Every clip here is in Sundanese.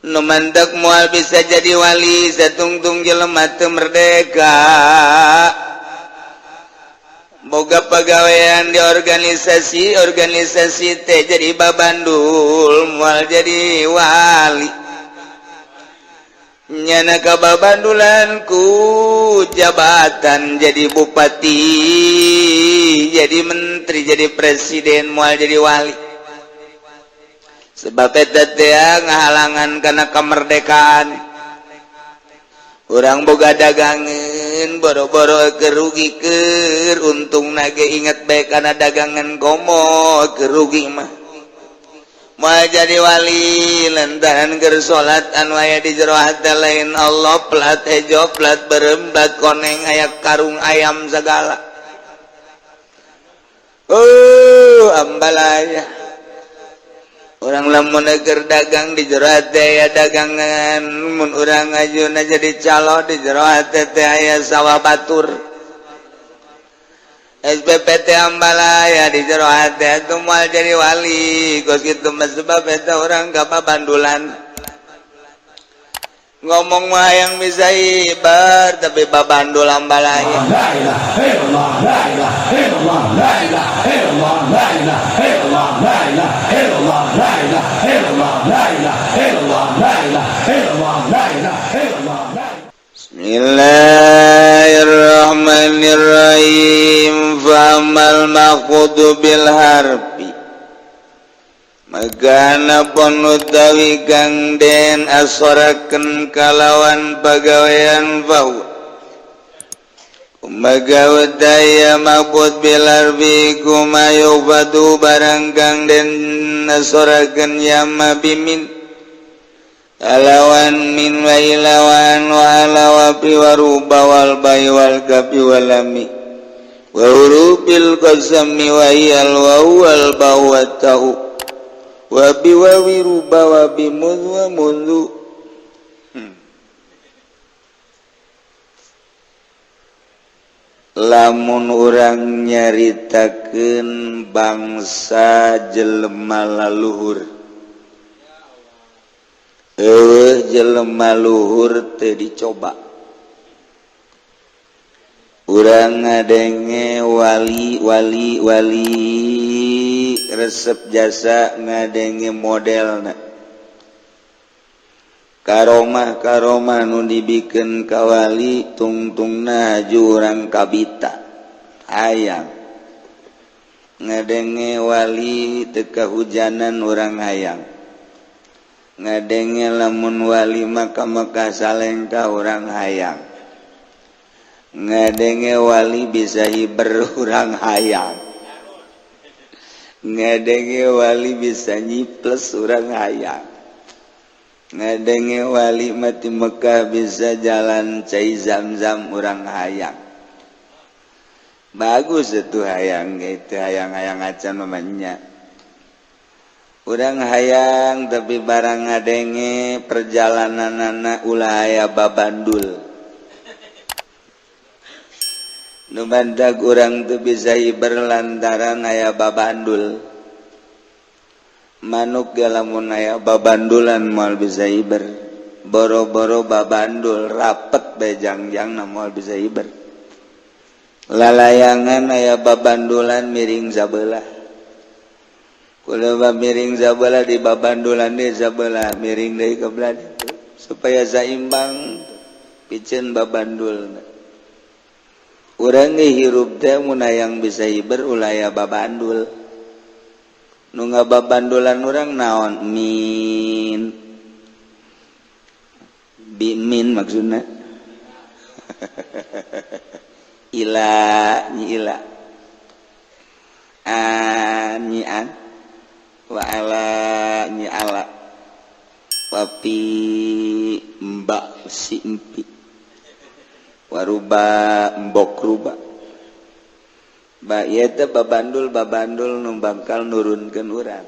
Nu mantak moal bisa jadi wali satungtung jelema teu merdeka. Boga pagawean di organisasi, organisasi teh jadi babandul, moal jadi wali. Nyana kababandulan ku jabatan jadi bupati, jadi menteri, jadi presiden, moal jadi wali. Sebab eta teh ngahalangan kana kemerdekaan. Urang boga dagangan boro-boro kerugi keur untung nage inget bae kana dagangan, komo kerugi mah. Moal jadi wali lantaran keur salat anu aya di jero hate lain Allah, plat hejo, plat beureum, plat koneng, aya karung ayam segala. Oh, ambalaya. Urang lamun keur dagang di jero hate aya dagangan, mun urang ngajuna jadi calo di jero hate teh aya sawah batur. SPPT ambalaya di jero hate atuh moal jadi wali. Kos kitu mah sebab eta urang kababandulan. Ngomong mah yang bisa ibar tapi babandul ambalaya. La ilaha illallah, la ilaha illallah, la ilaha illallah, la ilaha illallah, la ilaha illallah, la ilaha illallah, la ilaha illallah, la ilaha illallah, la ilaha illallah, la Bismillahirrahmanirrahim. Fa'ammal ma'khudu bil harfi, maka anapun utawi kang den asoraken kalawan pagawean, fahuwa kumaga udaya ma'khud bil harfi kuma yu'khadzu barang kang den asoraken yama bimin alawan min wa ilawan wa ala wa fi wa ruba wal bai wal kafi wal lami wa hurufil qasami wa hiyal waw wal ba wa ta'u wa bi wawi ruba wa bi mudh wa mundhu. Lamun urang nyaritakeun bangsa jelema laluhur, eueuh jelema luhur teu dicoba. Urang ngadenge wali wali wali, resep jasa ngadenge modelna karomah karomah nu dibikeun ka wali, tungtungna haju urang kabita hayang ngadenge wali teu kahujanan, urang hayang ngadenge lamun wali maka maka salengka, urang hayang ngadenge wali bisa hiber, urang hayang ngadenge wali bisa nyiples, urang hayang ngadenge wali mati Mekah bisa jalan cai zam-zam, urang hayang. Bagus itu hayang gitu, hayang-hayang acan namanya urang hayang, tapi barang ngadenge perjalanan anak ulah aya babandul. Nu mantak urang tuh bisa berlantaran aya babandul. Manuk ge lamun aya babandulan moal bisa hiber, boro-boro babandul rapet bejangjang moal bisa hiber. Lalayangan aya babandulan miring sabelah. Kulo miring sabelah, di babandulan di sabelah, miring deui ke belah supaya saimbang piceun babandul. Urang ge hirup teh mun hayang bisa hiber ulah aya babandul. Nu ngababandulan urang naon? Min bimin maksudna ila nyi ila an nyi an wa ala nyi ala wapi mbak si empi waruba mbok ruba ba ieu teh babandul babandul nu bakal nurunkeun urang.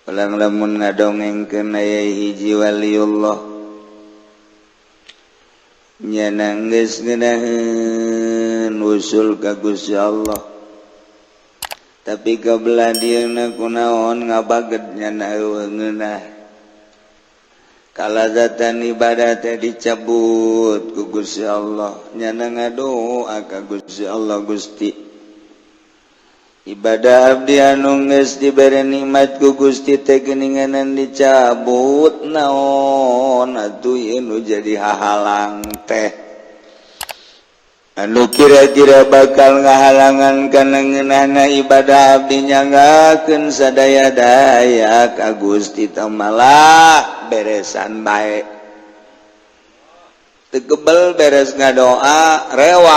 Ulang lamun ngadongengkeun aya hiji waliullah nyana geus ngeunaheun usul ka Gusti Allah. Tapi kebelah dieuna kunaon ngabaged nyana eueuh ngeunah. Kalazatan ibadah teh dicabut ku Gusti Allah. Nyana ngadoa ka Gusti Allah, Gusti, ibadah abdi anu geus dibere nikmat ku Gusti teh geuninganan dicabut, naon atuh ieu nu jadi hahalang teh anu kira-kira bakal ngahalangan kana ngeunahna ibadah abdi? Nyanggakeun sadaya-daya ka Gusti teh, malah beresan bae teu kebel. Beres ngadoa, rewak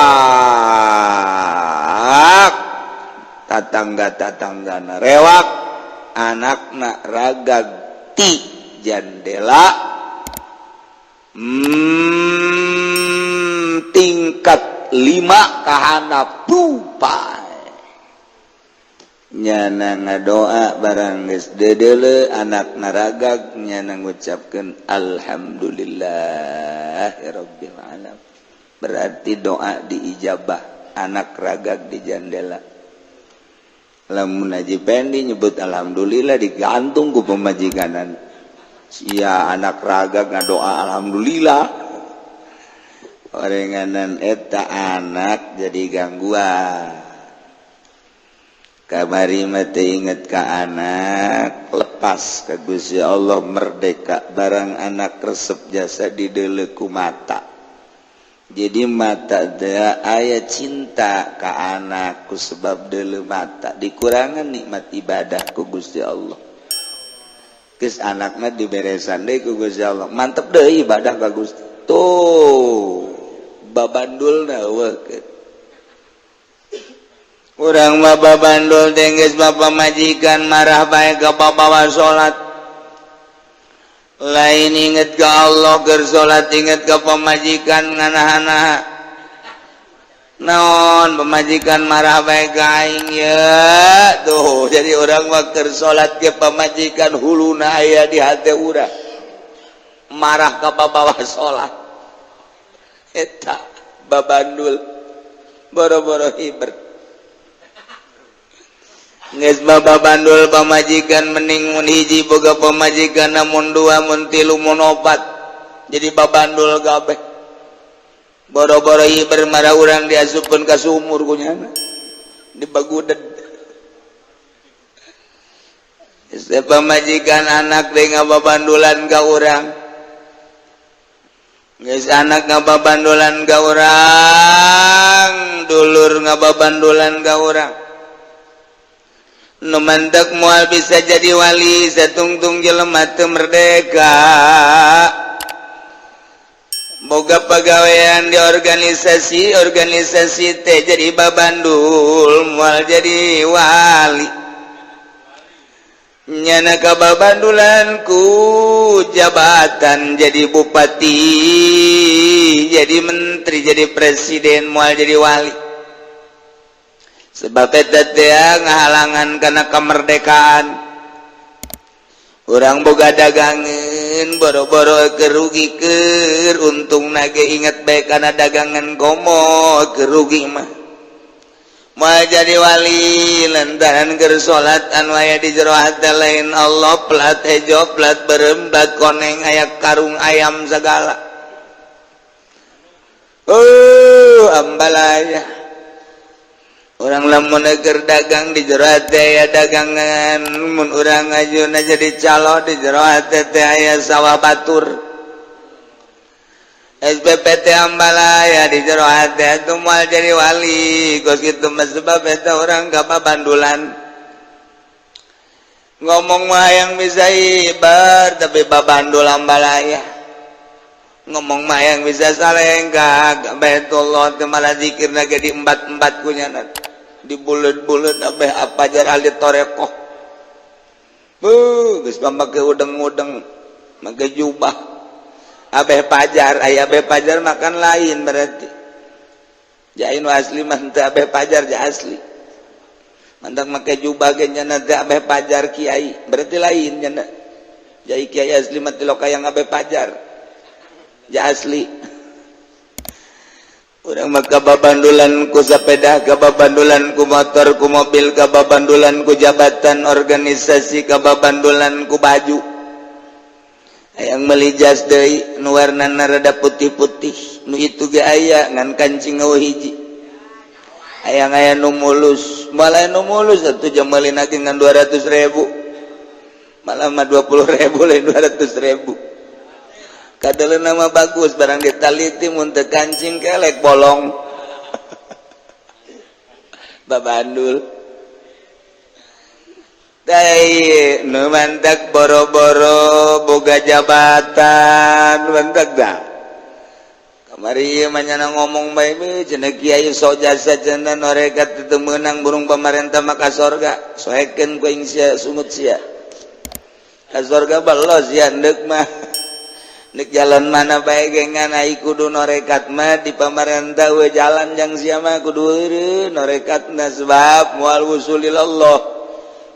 tatangga-tatanggana, rewak anakna ragag ti jandela, tingkat 5 kahandap tupai. Nyana ngadoa, barang geus dedeule anak naragag, nyana ngucapkeun alhamdulillahirabbil alamin. Berarti doa diijabah, anak ragag di jandela. Lamun Haji Pendi nyebut alhamdulillah, digantung ku pamajikanan sia, anak ragag ngadoa alhamdulillah. Orenganan eta anak jadi gangguan. Kamari mah teu inget ka anak, lepas ka Gusti Allah, merdeka. Barang anak resep jasa dideuleu ku mata, jadi mata teh aya cinta ka anak ku sebab deuleu mata, dikurangan nikmat ibadah ku Gusti Allah. Geus anakna diberesan deui ku Gusti Allah, mantep deui ibadah ka Gusti. Tuh babandulna eueuh. Urang mah babandul teh geus pamajikan marah bae ka bawa salat. Lain inget ke Allah keur salat, inget ke pamajikan nganahan naon, pamajikan marah bae ka aing ya. Tuh, jadi urang mah keur salat ke pamajikan huluna aya di hate urang, marah ka bawa salat. Eta babandul, boro-boro hiber. Geus babandul pamajikan, mending mun hiji boga pamajikan, mun dua, mun tilu, mun opat, jadi babandul kabeh. Boro-boro hiber, marah urang diasupkeun ka sumur ku nyana, dibaguded. Pamajikan anak deui ngababandulan ka urang. Geus anak ngababandulan ka urang, dulur ngababandulan ka urang, nu mantak moal bisa jadi wali satungtung jelema teu merdeka. Boga pagawean di organisasi organisasi teh jadi babandul, moal jadi wali. Nyana kababandulan ku jabatan, jadi bupati, jadi menteri, jadi presiden, moal jadi wali, sebab eta teh ngahalangan karena kemerdekaan. Urang boga dagangan, boro-boro kerugi, keur untung nage inget bae karena dagangan, komo kerugi mah moal jadi wali, lantaran keur salat anu aya di jero hate lain Allah, plat hejo, plat beureum, plat koneng, aya karung ayam segala. Oh, ambalaya. Urang lamun keur dagang, di jero hate aya dagangan. Mun urang ngajuna jadi calo, di jero hate teh aya sawah batur, SPPT ambalaya di jero hate. Itu moal jadi wali kos kitu mah, sebab eta urang kababandulan. Ngomong mah yang bisa ibar, tapi babandul ambalaya. Ngomong mah yang bisa salengkak Baitullah teh, malah zikirna ge di empat-empat kunyana, di buleud-buleud abeh apa jar ahli torekoh. Buh, geus make udeng-udeng, make jubah abeh pajar. Aya abeh pajar makan lain, berarti jain asli mah teu abeh pajar. Ja asli mantak make jubah ge nyana teu abeh pajar kiai, berarti lain nyana. Jai kiai asli mah teu yang abeh pajar, ja asli. Urang mah kababandulan ku sepeda, kababandulan ku motor, ku mobil, kababandulan ku jabatan organisasi, kababandulan ku baju. Hayang meuli jas deui nu warnana rada putih-putih, nu itu ge aya ngan kancing eueuh hiji. Hayang aya nu mulus, malah nu mulus atuh jam meuli lagi ngan 200.000. Malah mah 20.000 lain 200.000. Kadele nama bagus barang ditaliti mun teu kancing kelek bolong. Babandul. Tai nu mantak boro-boro boga jabatan mantak dah. Kamari ieu mah nyana ngomong bae we cenah kiai sok jasa cenah norekat teu meunang burung pamarentah mah ka sorga. Soekeun ku aing sia sungut sia. Ka sorga belos sia deuk mah. Nek jalan mana bae ge ngan ai kudu norekat mah di pamarentah we jalan jang sia mah kudu eureun norekatna sebab moal wusul ilallah.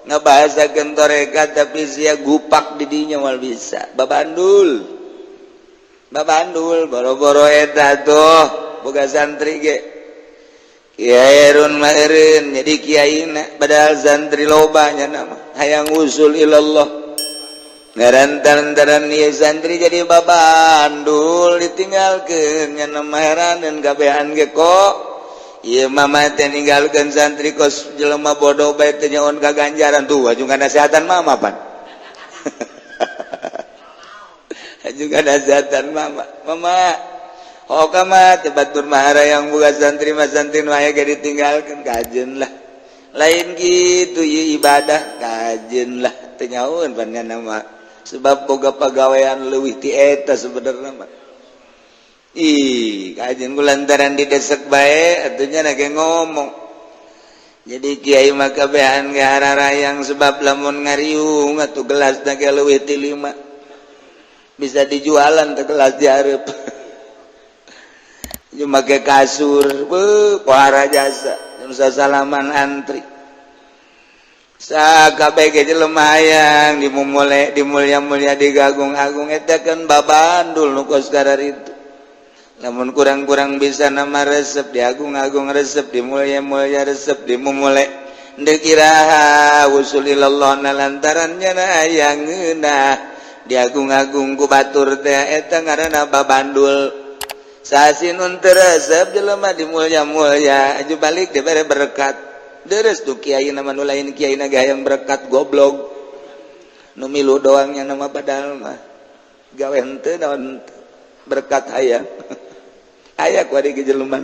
Ngabahasakeun torekat tapi sia gupak di dinya moal bisa. Babandul. Babandul boro-boro eta tuh boga santri ge. Kiai Erun mah eureun jadi kiaina padahal santri loba nya mah hayang wusul ilallah. Ngarantaran ieu santri jadi babandul ditinggalkeun nya mah heraneun kabehan ge kok ieu mama teh ninggalkeun santri kos jelema bodoh bae teh nyaon ka ganjaran tuh aju nasehatan mama pan. Aju nasehatan mama. Mama oh mah teh batur mahara yang boga santri mah santri nu aya ge ditinggalkeun kajeun lah. Lain gitu ieu ibadah kajeun lah teh nyaon pan nya mah. Sebab boga pagawean leuwih ti eta sebenarnya mah. Ih, kajian ku lantaran didesek bae atunya na ge ngomong. Jadi kiai mah kabehan ge hararayang sebab lamun ngariung atuh gelas na ge leuwih ti 5. Bisa dijualan teh gelas di hareup. Jeung make kasur, beuh pohara jasa, nu sasalaman antri. Sakabeh ge jelema hayang dimumule dimulia-mulia digagung-agung eta kan babandul nu kos kararitu. Lamun kurang-kurang bisa nama resep diagung-agung resep dimulia-mulia resep dimumule deuk iraha wusul ilallah na lantaran nya hayang ngeunah diagung-agung ku batur teh eta ngaranna babandul. Sasinun teu resep jelema dimulia-mulia aju balik dibere berkat. Deres tuh kiai nama nu lain kiai na hayang berkat goblok. Nu milu doangnya nama padahal mah gawe henteu naon berkat hayang. Aya ku ari ge jelema.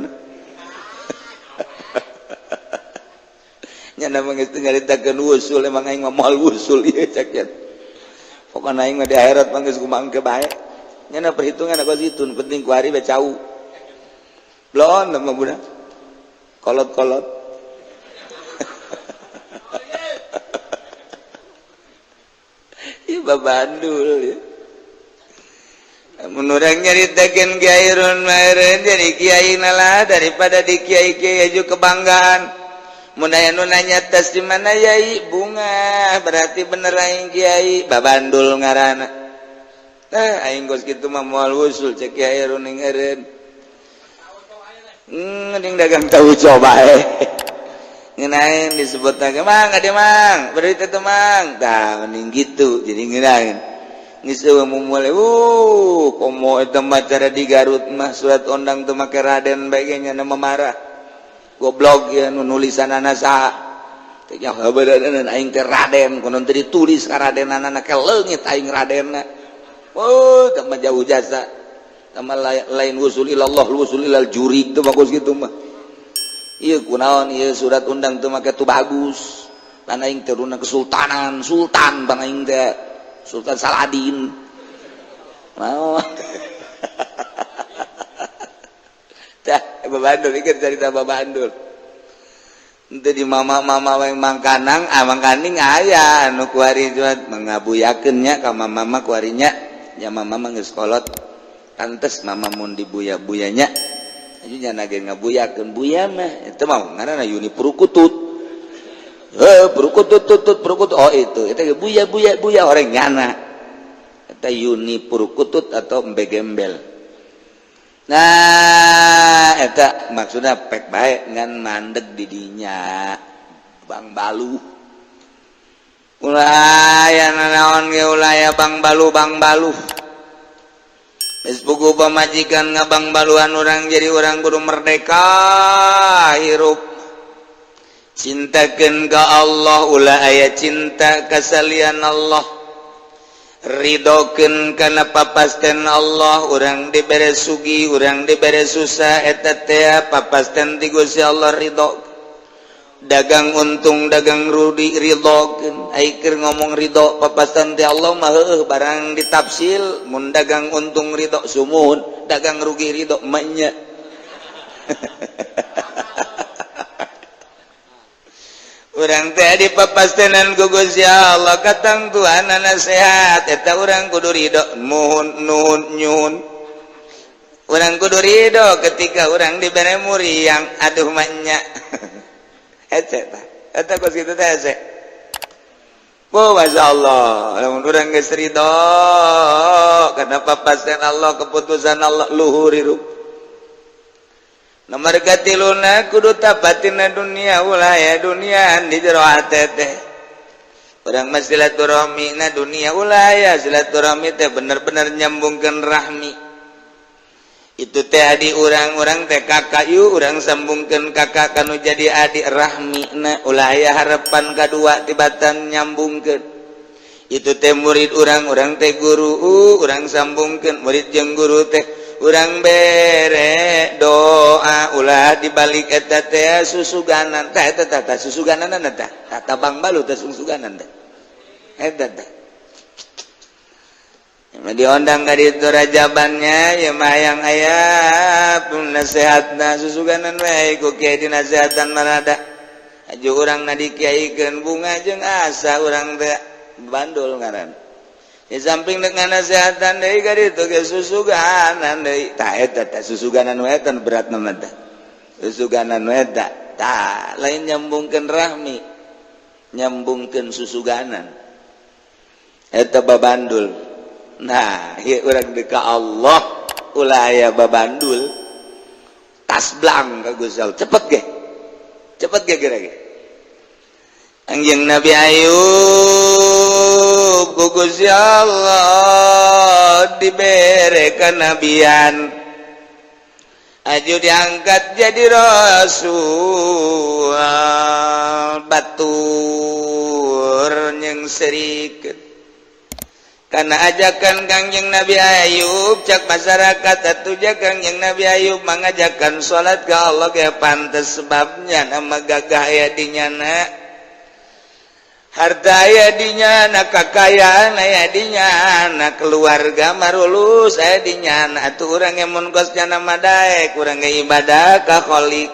Nya nama geus teu nyaritakeun wusul emang aing mah moal wusul ieu cak nya. Pokona aing mah di akhirat mah geus kumaha engke bae. Nya na perhitungan kos kitu nu penting ku ari we cau. Blon mah budak. Kolot-kolot. Babandul ya. Mun urang nyaritakeun Kiai Run mah jadi kiai lah daripada di kiai-kiai aju kebanggaan. Mun aya nu nanya tes di mana yai bunga berarti bener aing kiai babandul ngaranna. Tah aing geus kitu mah moal wusul cek Kiai Run eureun. Mending dagang tahu coba eh. Ngenain disebut lagi mang ade mang berita teh mang tah mending gitu jadi ngenain geus eueuh mumule komo eta mah cara di Garut mah surat ondang teu make Raden bae ge nya marah goblok ieu nu nulisanana saha teh nya habeureunan aing teh Raden kunaon teu ditulis ka Radenana ke leungit aing Radenna oh teh mah jauh jasa teh mah lain wusul ilallah wusul ilal jurig teh bagus kitu mah. Ieu kunaon ieu surat undang teu make tu bagus. Lan aing teh runa kesultanan, sultan bang aing teh Sultan Saladin. Mau. Tah babandul ikir cerita babandul. Henteu di mama-mama we mangkanang, ah mangkaning aya anu kuari juat mengabuyakeun nya ka mama-mama kuarinya. Nya mama mah geus kolot. Pantes mama mun dibuya-buyanya. Nya nage ngabuyakeun buya mah itu mah ngaranna Yuni Purukutut. Heuh Purukutut tutut Purukutut oh itu eta buya buya buya orang nyana. Eta Yuni Purukutut atau embe gembel. Nah, eta maksudnya pek baik ngan mandeg didinya Bang Balu. Ulah aya naon ge, ulah aya Bang Balu, Bang Balu. Geus puguh pamajikan ngabang baluan urang, jadi urang kudu merdeka hirup. Cintakeun ka Allah, ulah aya cinta ka salian Allah. Ridokeun kana papasten Allah. Urang dibere sugi, urang dibere susah, eta teh papasten ti Gusti Allah, ridho. Dagang untung, dagang rugi, ridhokeun. Ai keur ngomong ridho papasten ti Allah mah heueuh, barang ditafsil mun dagang untung ridho sumuhun, dagang rugi ridho manya. Urang teh dipapastenan ku Gusti Allah katangtuan sehat, eta urang kudu ridho. Muhun, nuhun, nyuhun. Urang kudu ridho ketika urang dibere muriang, aduh manya. Hese tah eta, kos kitu teh hese. Oh, Masya Allah, lamun urang geus ridho kana papasten Allah, keputusan Allah, luhur hirup. Nomor katiluna, kudu tapatina dunia, ulah aya dunia di jero hate teh. Urang mah silaturahmi na dunia ulah aya. Silaturahmi teh bener-bener nyambungkeun rahmi. Itu teh adi urang, urang teh kakak, yuk urang sambungkeun kakak kanu jadi adik rahmi na. Ulah aya harapan kadua tibatan nyambungkeun. Itu teh murid urang, urang teh guru, urang sambungkeun murid jeung guru teh. Urang bere doa, ulah dibalik eta teh susuganan tah. Eta tah susuganan tah, tata Bang Balu teh susuganan teh eta teh. Diondang ka ditu rajabannya ya mah yang aya pun nasihatna susuganan we ku kiai, dinasehatan marada. Aju urang na dikiaikeun bunga jeung asa urang teh bandul ngaran. Di samping dengan nasehatan deui ka ditu ge susuganan deui. Tah, eta teh susuganan we teh berat mah teh. Susuganan we tah tah lain nyambungkeun rahmi, nyambungkeun susuganan eta babandul. Nah, ieu urang deuk ka Allah, ulah aya babandul. Tas blang ka Gusti Allah, cepet ge, cepet ge geura ge. Anjing Nabi Ayub ku Gusti Allah dibere kenabian, aju diangkat jadi rasul, batur nyengserikeun karena ajakan Kangjeng Nabi Ayub. Cak masyarakat atuh ja Kangjeng Nabi Ayub mengajakan salat ke Allah ge pantes, sebabnya nama gagah aya di nyana, harta aya di nyana, kakayaan aya di nyana, keluarga marulus aya di nyana. Atuh urang mun kos nyana mah daek urang ge ibadah ka Khalik.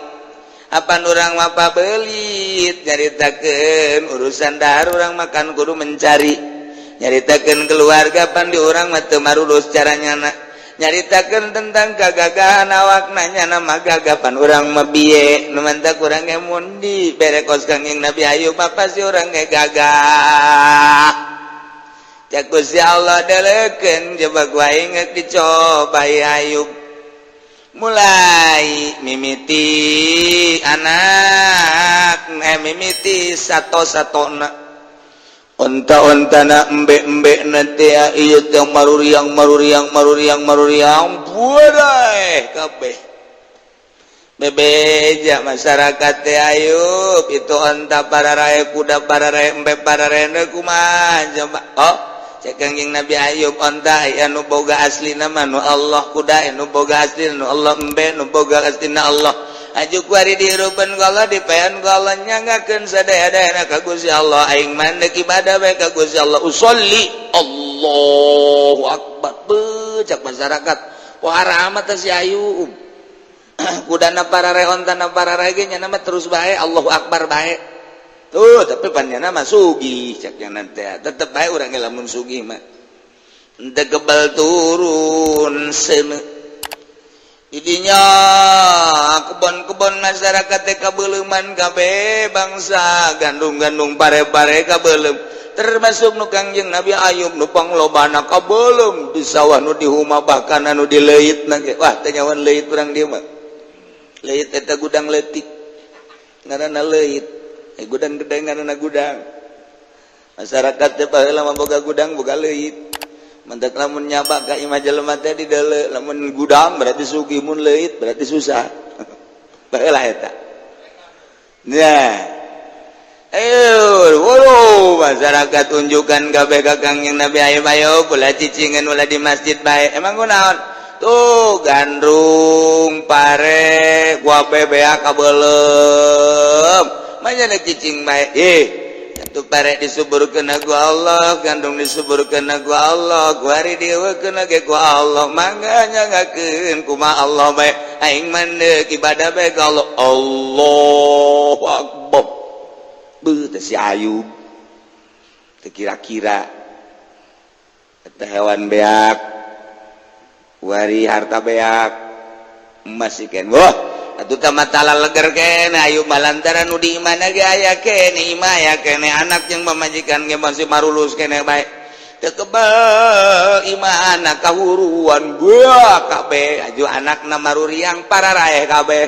Apan urang mah pabelit nyaritakeun urusan dahar, urang makan kudu mencari. Nyaritakeun keluarga, pan di urang mah teu marulus caranya na. Nyaritakeun tentang kagagahan awak, nanya nama gagapan urang mah bieu nu mantak urang ge mun dibere kos Kangjeng Nabi Ayub mah pasti urang ge gagah. Cak Gusti Allah, deleukeun coba ku aing dicoba Ayub. Mulai mimiti anak, mimiti sato-satona, onta-ontana, embe-embe nanti ieu teh maruriang, maruriang, maruriang, maruriang, buadai kabeh. Bebeja masyarakat teh, Ayub itu onta pararae, kuda pararae, embe pararae, kumaha coba? Oh, cek Kangjeng Nabi Ayub, onta anu boga asli nama nu Allah, kuda anu boga asli nu Allah, embe nu boga asli na Allah. Aju kuari dihirupan ku Allah, dipayan ku Allah, nyanggakeun sadaya-dayana ka Gusti Allah. Aing mah deuk ibadah bae ka Gusti Allah, usolli, Allahu akbar. Cak masyarakat, wah, rahmat si Ayub, kudana pararae, ontana pararae ge nya mah terus bae Allahu akbar bae tuh, tapi pan nyana mah sugih. Cak nya teh tetep bae urang ge lamun sugih mah henteu kebal turun seuneu. Idinya kebon-kebon masyarakat teh kabeuleman kabeh, bangsa gandum-gandum, pare-pare kabeuleum. Termasuk nu Kangjeng Nabi Ayub nu panglobana kabelum di sawah, nu di huma, bahkan anu di leuit na ge. Wah, teh nyawan leuit urang dieu mah. Leuit eta gudang leutik ngaranna leuit. Eh, gudang gede ngaranna gudang. Masyarakat teh baheula mah boga gudang, boga leuit. Mentak lamun nyaba ka imah jelema teh di deuleu, lamun gudang berarti sugih, mun leuit berarti susah. Baheula eta. Nah, ayo, waduh, masyarakat tunjukkan kabeh ka Kangjeng Nabi Ayub, ayo ulah cicingan, ulah di masjid bae. Emang kunaon? Tuh gandrung, pare, gua bebeak kabelem. Manya cicing bae. Eh, tuh pare disuburkeun ku Allah, gandum disuburkeun ku Allah, kuari dieuwekeun ge ku Allah. Mangga nyangakeun kumaha Allah bae. Aing mah ibadah bae ka Allah. Allahu Akbar. Beuh teh si Ayub. Teu kira-kira eta hewan beak, wari harta beak, emas ikan. Wah, atuh tah matala leger kene Ayub mah, lantaran nu di imahna ge aya kene, imah aya kene, anak yang pamajikan ge masih marulus kene bae. Teu kebel imah, anak kahuruan buah kabeh, aju anakna maruriang pararaeh kabeh.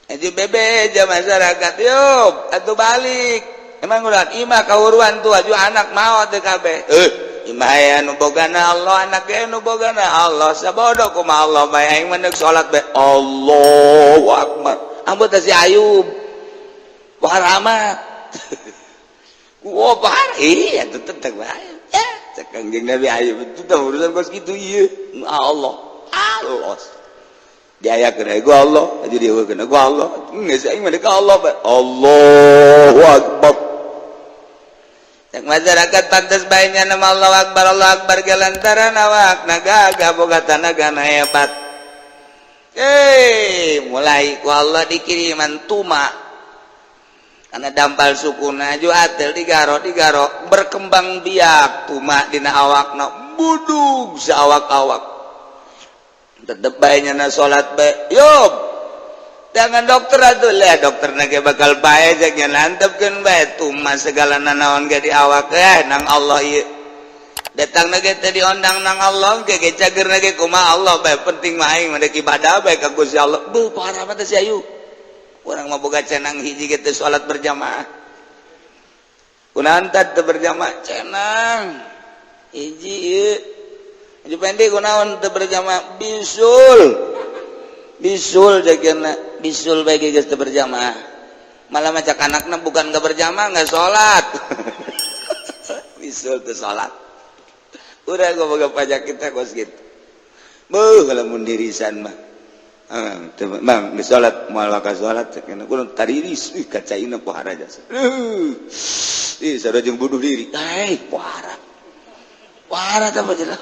Aju bebeja masyarakat, yuk atuh balik. Emang udah imah kahuruan tuh, aju anak maot teu kabeh. Eh, imah aya nu bogana Allah, anak ge nu bogana Allah, sabodo kumaha Allah bae, aing mah salat bae. Allahu Akbar. Ambut si Ayub. Wah, amat. Wah, parah. Iya, tetep bae. Ya, cek Kangjeng Nabi Ayub itu tah urusan kos kitu ieu. Allah. Allah. Diayakeun ku Allah, aju dieuwekeun ku Allah. Geus aing mah ka Allah bae. Allahu Akbar. Cek masyarakat pantes bae nya nama Allah Akbar, Allah Akbar ge lantaran awakna gagah, boga tanaga hebat. Eh, mulai ku Allah dikiriman tuma karena dampal sukuna, aju atel digaro digaro, berkembang biak tuma dina awakna, budug saawak-awak. Tetep bae nyana salat bae. Yub, jangan dokter atuh lah, dokter ge bakal bae cek nya, nantepkeun bae tuma segala nanaon ge di awak. Eh, nang Allah ieu datang ge teh diondang nang Allah ge, ge cager ge kumaha Allah bae, penting mah aing mah ibadah bae ka Gusti Allah. Beuh, parah mah teh si Ayub. Urang mah boga cenang hiji ge teh salat berjamaah. Kunaon teh berjamaah? Cenang hiji ieu. Haji Pendi kunaon teu berjamaah? Bisul. Bisul jagana, bisul bae geus teu berjamaah. Malah macak anakna bukan gak berjamaah, nggak salat. Bisul teu salat. Udah gua boga pajak kita kos gitu. Beuh, lamun dirisan mah. Ah, teu bang, geus salat moal ka salat cek kudu tariris, ih kacaina pohara jasa. Ih, sarua jeung bunuh diri. Eh, pohara. Pohara teh jelas.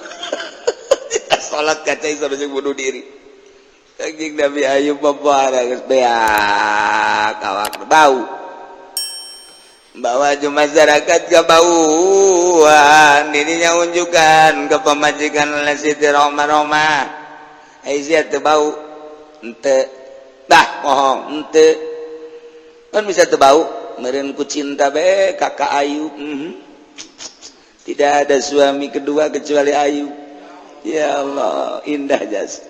Salat kaca sarua jeung bunuh diri. Kangjeng Nabi Ayub pohara, geus beak awak, bau. Bawa ju masyarakat ke bauan dirinya, unjukkan ke pemajikan oleh Siti Roma Roma. Aisyah teu bau ente dah, bohong ente kan bisa teu bau meureun ku cinta be kakak Ayub. Tidak ada suami kedua kecuali Ayub. Ya Allah, indah jas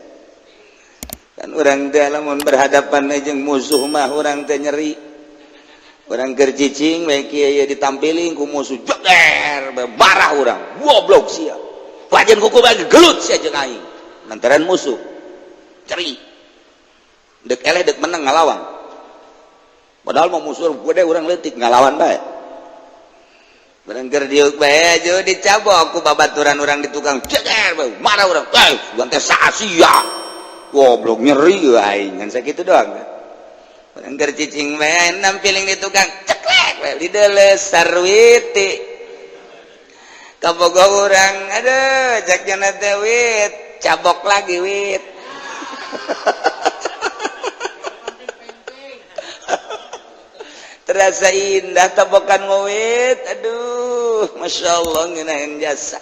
kan. Orang teh lamun berhadapan jeung musuh mah urang teh nyeri. Orang keur cicing bae kieu ditampiling ku musuh, jeger marah urang, goblok sia, wajan kuku bagi gelut sia jeung aing. Lantaran musuh ceri, dek eleh dek menang ngalawan. Padahal mau musuh gede, urang leutik, ngalawan bae. Barang keur diuk bae aja dicabok ku babaturan urang di tukang, jeger marah urang, eh sugan teh sia goblok, nyeri aing ngan sakitu doang kan. Barang keur cicing bae nampiling di tukang, ceklek bae dideles sarwiti kabogo urang. Aduh, cek jana teh, wit cabok lagi wit. Terasa indah tabokan wit. Aduh, masya Allah, ngenahin jasa.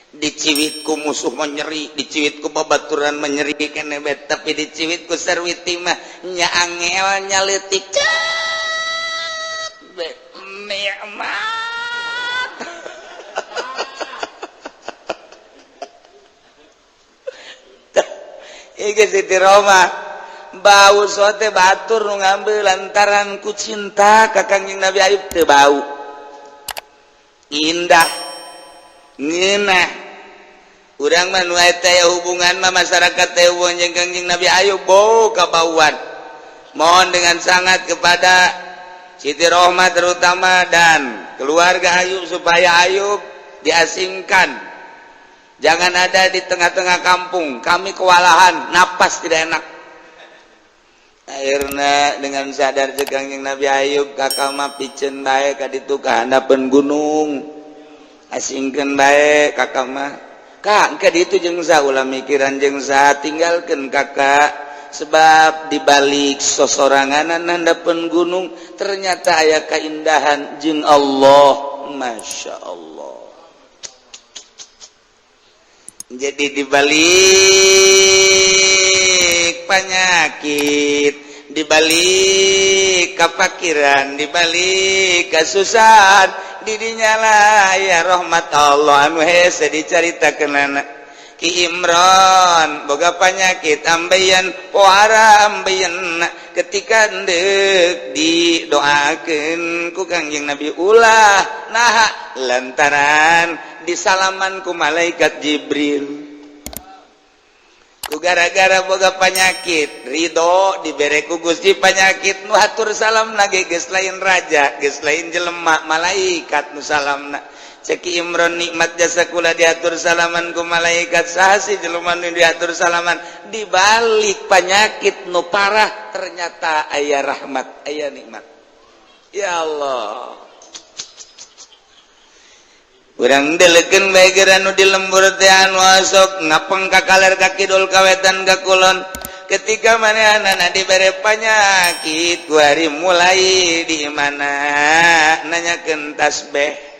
Diciwit ku musuh menyeri, diciwit ku babaturan menyeri kene bet, tapi diciwit ku sarwiti mah nya angel, nya leutik, nikmat. Iki Siti Roma bau sote, batur nu ngambil lantaran ku cinta ka Kangjeng Nabi Ayub teu bau, indah, ngeunah. Urang mah nu eta hubungan mah masyarakat teh hubungan jeung Kangjeng Nabi Ayub bau kabauan. Mohon dengan sangat kepada Siti Rohma terutama dan keluarga Ayub supaya Ayub diasingkan, jangan ada di tengah-tengah kampung. Kami kewalahan, napas tidak enak. Akhirnya dengan sadar ceuk Kangjeng Nabi Ayub, "Kakak mah piceun bae ka ditu ka handapeun gunung, asingkeun bae kakak mah." Kak, ka ditu jeung saha? Ulah mikiran jeung saha, tinggalkeun kakak, sebab dibalik sosoranganan handapeun gunung ternyata aya keindahan jeung Allah. Masya Allah. Jadi dibalik penyakit, dibalik kefakiran, dibalik kesusahan, didinya lah ya rahmat Allah anu hese dicaritakeun. Ki Imron boga penyakit ambeien, pohara ambeien. Ketika ndek didoakeun ku Kangjeng Nabi, ulah. Nah, lantaran disalaman ku malaikat Jibril. Ku gara-gara boga penyakit, ridho dibere ku Gusti penyakit. Nu hatur salam lagi geus lain raja, geus lain jelema, malaikat nu salamna. Cek Imron, "Nikmat jasa kula diatur salaman ku malaikat. Saha sih jelema nu diatur salaman?" Dibalik penyakit nu parah ternyata aya rahmat, aya nikmat. Ya Allah. Urang delekeun bae geura nu di lembur teh, anu sok ngapeng ka kaler, ka kidul, ka wetan, ka kulon. Ketika manehna dibere penyakit, kuari mulai di mana nanyakeun tasbih.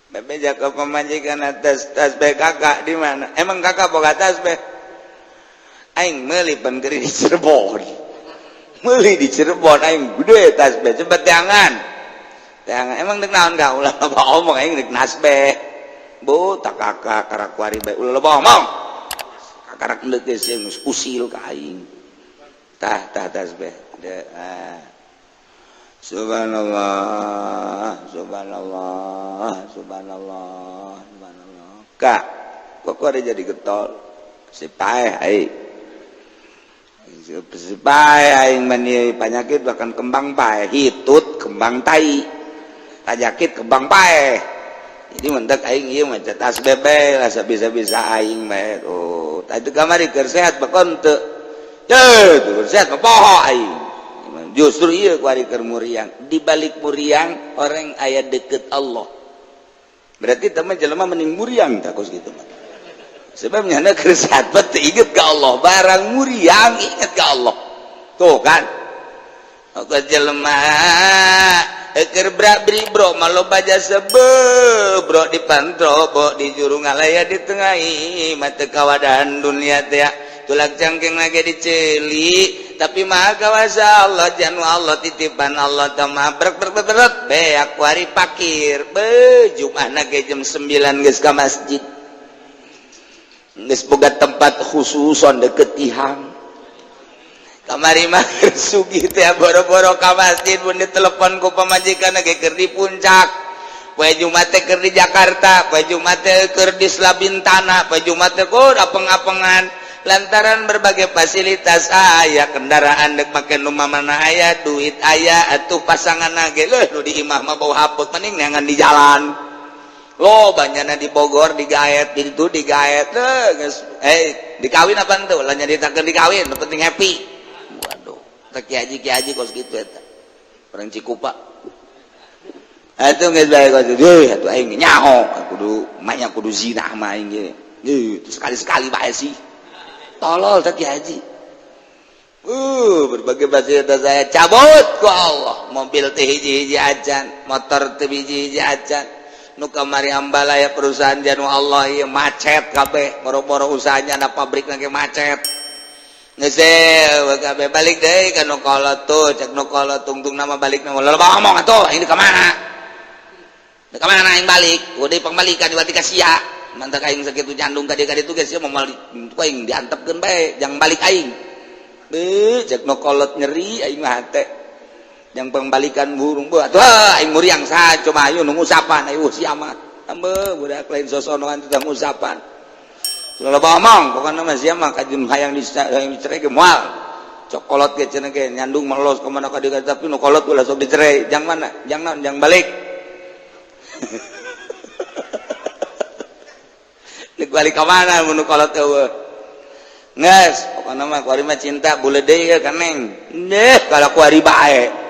Bebeja ke pamajikan, atas tasbih kakak di mana? Emang kakak boga tasbih? Aing meuli pan di Cirebon. Meuli di Cirebon aing gede tasbih, cepet teangan. Teangan emang dek naon kah? Ulah loba omong, aing dek nasbeh. Bu, tak kakak karak kuari bae, ulah loba omong. Kakarak endek geus geus usil ka aing. Tah tah tasbih. De, ah. Subhanallah, subhanallah, subhanallah, subhanallah. Kak, kok ada jadi getol? Si paeh aing. Si paeh aing mani penyakit bahkan kembang paeh, hitut kembang tai. Penyakit kembang paeh. Jadi mentek aing ieu mah tasbih bae lah, bisa-bisa aing bae. Oh, tadi kamari keur sehat bakon teu. Teu, sehat mah poho aing. Justru iya kuari keur muriang, di balik muriang orang aya deket Allah. Berarti teman jelema mending muriang tak kos gitu mah, sebabnya anda keur sehat teu inget ke Allah, barang muriang inget ke Allah. Tuh kan, oke, jelema keur bra bro mah loba jasa bro di pantro bo di juru ngalaya di tengah mata kawadahan dunia teh, tulak cangkeng lagi diceli. Tapi maha kawasa Allah, janu Allah, titipan Allah tamah brek brek brek brek beak wari pakir be. Jumat ge jam 9 geus ka masjid, geus boga tempat khususon deket tihang. Kamari mah sugih teh boro-boro ka masjid, pun ditelepon ku pamajikan ge keur di puncak. Poe Jumat teh keur di Jakarta, poe Jumat teh keur di Selabintana, poe Jumat teh kur apeng-apengan, lantaran berbagai fasilitas aya, kendaraan dek make nu mana aya, duit aya. Atuh pasangan ge leuh nu di imah mah bau haput, mending neangan di jalan. Lo banyakna di Bogor digaet, di itu digaet geus eh dikawin apa tuh lah, nyaritakeun dikawin, nu penting happy. Waduh, teh kiai haji, kiai haji kos kitu eta orang Cikupa. Atuh geus bae kos deui atuh, aing nyaho kudu manya kudu zina mah aing ge. Itu sekali-sekali bae sih. Tolol teh kiai haji. Berbagai fasilitas saya cabut ku Allah. Mobil teh hiji-hiji acan, motor teh hiji-hiji acan. Nu kamari ambalaya perusahaan janu Allah ieu macet kabeh, boro-boro usahanya na pabrik lagi macet. Geus kabeh balik deui ka nu kolot tuh, cek nu kolot tungtung nama balik nama loba ngomong atuh, ini ka mana? Ka mana aing balik? Udah pembalikan berarti ka sia. Mantak aing sakitu nyandung ka dieu ka ditu geus sia moal ku aing diantepkeun bae, jang balik aing. Beuh, cek nu kolot nyeri aing mah hate. Yang pembalikan burung buat wah aing muriang saha coba ayo nu ngusapan ayo sia mah. Ambeuh budak lain sosonoan teh ngusapan. Loba omong pokona mah sia mah kajem hayang dicerai ge moal. Cok kolot ge cenah ge nyandung melos ka mana ka dieu tapi nu kolot ulah sok dicerai. Jang mana? Jang naon? Jang balik. Balik ka mana mun kolot eueuh. Geus pokona mah kuari mah cinta bule deui ka neng. Deh kalau kuari bae.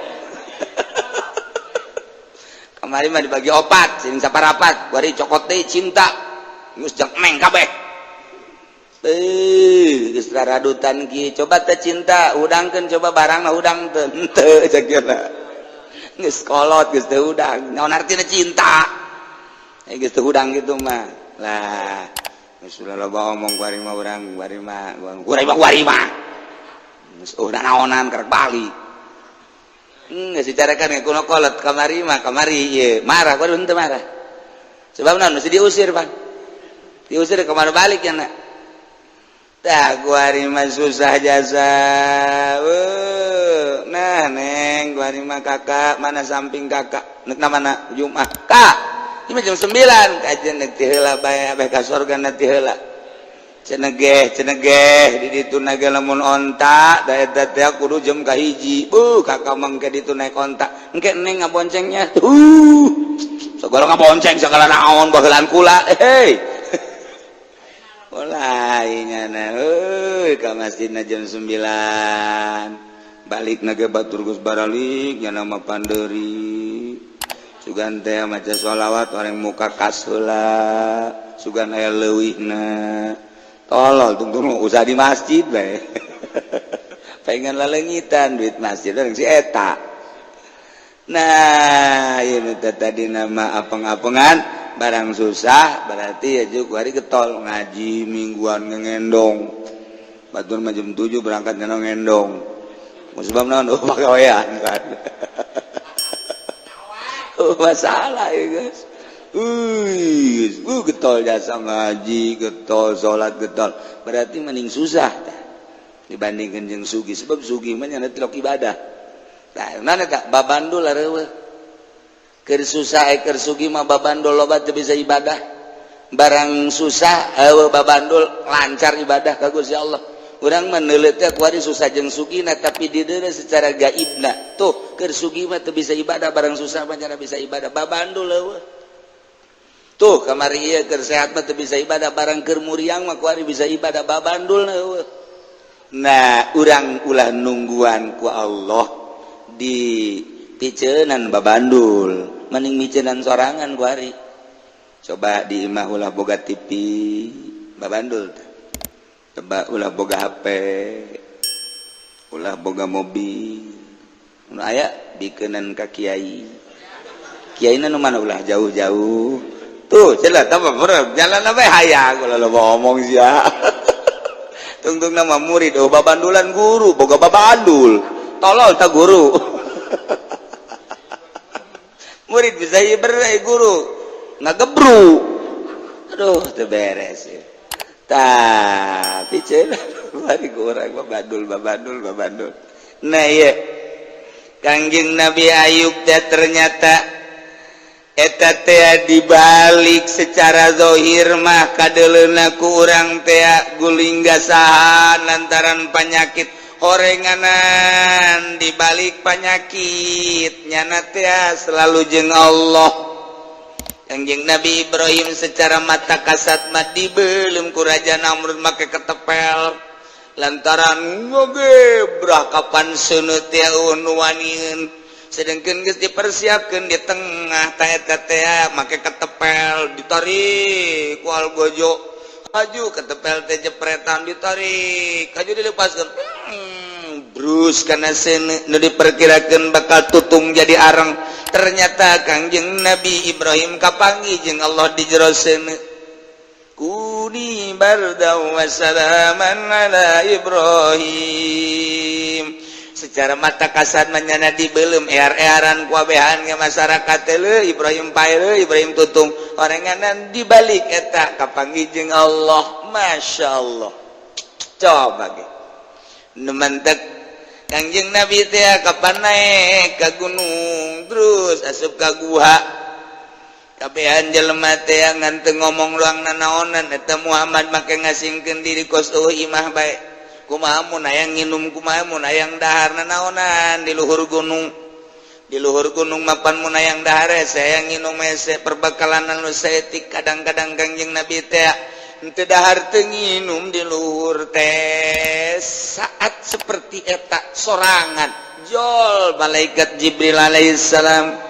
Kamari mah dibagi opat, sing saparapat, kuari cokot deui cinta. Geus jang neng kabeh. Geus raradutan kieu coba teh cinta, udangkeun coba barangna udang teu henteu cek. Geus kolot geus teu udang. Naon artina cinta? Geus teu udang kitu mah. Lah, geus ulah loba omong kuari mah urang kuari mah kuari mah kuari mah. Geus udah naonan karek balik. Geus dicarakan kuno kolot kamari mah kamari ieu marah kuari henteu marah. Sebab naon mesti diusir, Bang. Diusir ke mana balik ya nak. Tah kuari mah susah jasa. Nah neng kuari mah kakak mana samping kakak nek mana Jumat. Kak, ini jam 9 kajian nek ti heula bae abeh ka sorga nek ti heula. Cenegeh cenegeh di ditu naga lamun onta da eta teh kudu jam kahiji. Beuh kakak mangke ditu naik onta. Engke neng ngaboncengnya. Segala ngabonceng segala naon baheulana kula. Hei. Mulai nyana euy ka masjidna jam 9. Balik naga batur geus baralik nyana mah panderi. Sugan teh maca sholawat orang muka kas heula, sugan aya leuwihna. Tolol tungtung usah di masjid bae. Pengen laleungitan duit masjid orang si eta. Nah, ini tadi nama apeng-apengan barang susah berarti ya juga hari getol ngaji mingguan ngendong. Batur mah jam 7 berangkat ngendong. Sebab naon? Oh pagawean kan. Oh masalah ya guys. Getol jasa ngaji, getol salat, getol. Berarti mending susah tah dibandingkan jeung sugi, sebab sugi mah nya tilok ibadah. Tah mana tak babandul areueuh. Keur susah keur sugi mah babandul loba teu bisa ibadah. Barang susah eueuh babandul lancar ibadah ka Gusti Allah. Urang mah neuleut teh kuari susah jeung sugina tapi dideuna secara gaibna. Tuh keur sugi mah teu bisa ibadah, barang susah mah nya bisa ibadah. Babandul eueuh. Tuh kamari ieu keur sehat mah teu bisa ibadah, barang keur muriang mah kuari bisa ibadah, babandul eueuh. Nah, urang ulah nungguan ku Allah di piceunan babandul, mending miceunan sorangan kuari. Coba di imah ulah boga TV, babandul teh. Coba ulah boga HP, ulah boga mobil. Nu aya bikeunan ka kiai. Kiaina nu mana ulah jauh-jauh. Tuh, jelas apa bro, jalan apa hayang kalau lo ngomong sia. Tungtung nama murid, oh babandulan guru, boga babandul. Tolol tak guru. Murid bisa hiber guru, ngagebru. Aduh, teu beres ya. Tapi cenah bari urang babandul babandul babandul. Nah iya. Kangjeng Nabi Ayub teh ternyata eta teh dibalik secara zahir mah kadeleuna ku urang teh guling gasahan lantaran panyakit horenganan dibalik panyakit nyana teh selalu jeung Allah. Kangjeng Nabi Ibrahim secara mata kasat mah dibelum ku Raja Namrud make ketepel lantaran ngogebrah kapan seuneu teh nu waniun sedangkan geus dipersiapkeun di tengah ta eta teh make ketepel ditarik ku algojo haju ketepel teh jepretan ditarik haju dilepaskeun brus kana seuneu nu diperkirakeun bakal tutung jadi areng ternyata Kangjeng Nabi Ibrahim kapanggih jeung Allah di jero seuneu kuni bardan wa salaman ala Ibrahim. Secara mata kasat manyana dibelum ear-earan kuabehan ke masyarakat teh, Ibrahim pae, Ibrahim tutung orenganan. Dibalik eta kapanggih jeung Allah, Masya Allah. Coba ge nu mantek Kangjeng Nabi teh kapan naik ka gunung, terus asup ka guha, kabehan jelema teh ngan teu ngomong luang nanaonan. Eta Muhammad make ngasingkeun diri kos eueuh imah bae. Kumaha mun hayang nginum, kumaha mun hayang dahar, nanaonan di luhur gunung? Di luhur gunung mapan mun hayang dahar hese, hayang nginum hese, perbekalan anu saeutik. Kadang-kadang Kangjeng Nabi teh henteu dahar, teu nginum di luhur teh. Saat seperti eta sorangan, jol malaikat Jibril alaihissalam.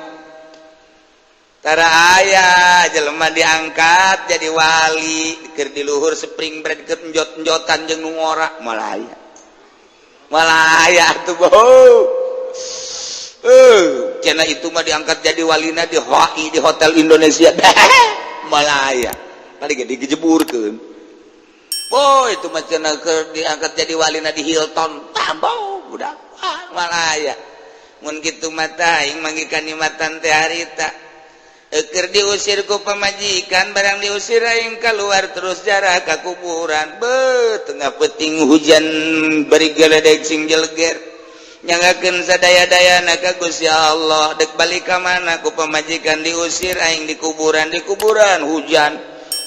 Tara aya jelema diangkat jadi wali keur di luhur spring break, keur enjot-enjotan jeung nu ngora. Moal aya, moal aya atuh. Boh, cenah itu mah diangkat jadi walina di HI, di Hotel Indonesia. Moal aya, paling ge digejeburkeun. Oh, itu mah cenah keur diangkat jadi walina di Hilton. Tambah budak moal aya. Mun kitu mah aing manggih kanikmatan teh harita. Eker diusir ku pamajikan, barang diusir aing keluar, terus jarah ka kuburan. Be, tengah peting hujan bari geledek sing jeleger, nyangakeun sadaya-daya ka Gusti Allah. Dek balik ka mana? Ku pamajikan diusir, aing di kuburan, di kuburan hujan.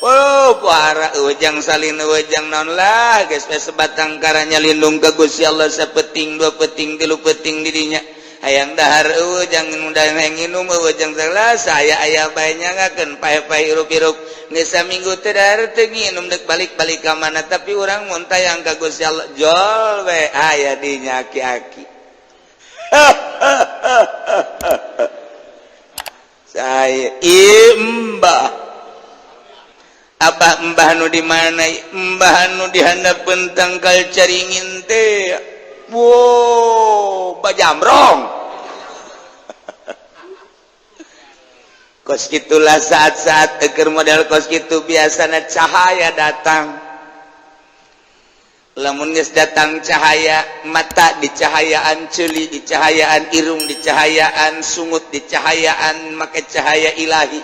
Oh, para wejang salin, wejang naon lah geus we, sebatang karanya lindung ka Gusti Allah. Sapeting, dua peting, tilu peting didinya hayang dahar eueuh, jangan udah nginum eueuh, jang salah saya aya bae nyangakeun pae-pae hirup-hirup. Geus saminggu teu dahar, teu nginum, dek balik-balik ka mana? Tapi urang mun tayang ka Gusti Allah, jol we aya dinya aki-aki. Saya imbah Abah, mbah nu di mana? Mbah nu di handapeun tangkal caringin teh. Wow, bajamrong. Kos itulah saat-saat eker model kos gitu biasanya cahaya datang. Lamun geus datang cahaya, mata dicahayaan, ceuli dicahayaan, irung dicahayaan, sungut dicahayaan, make cahaya ilahi.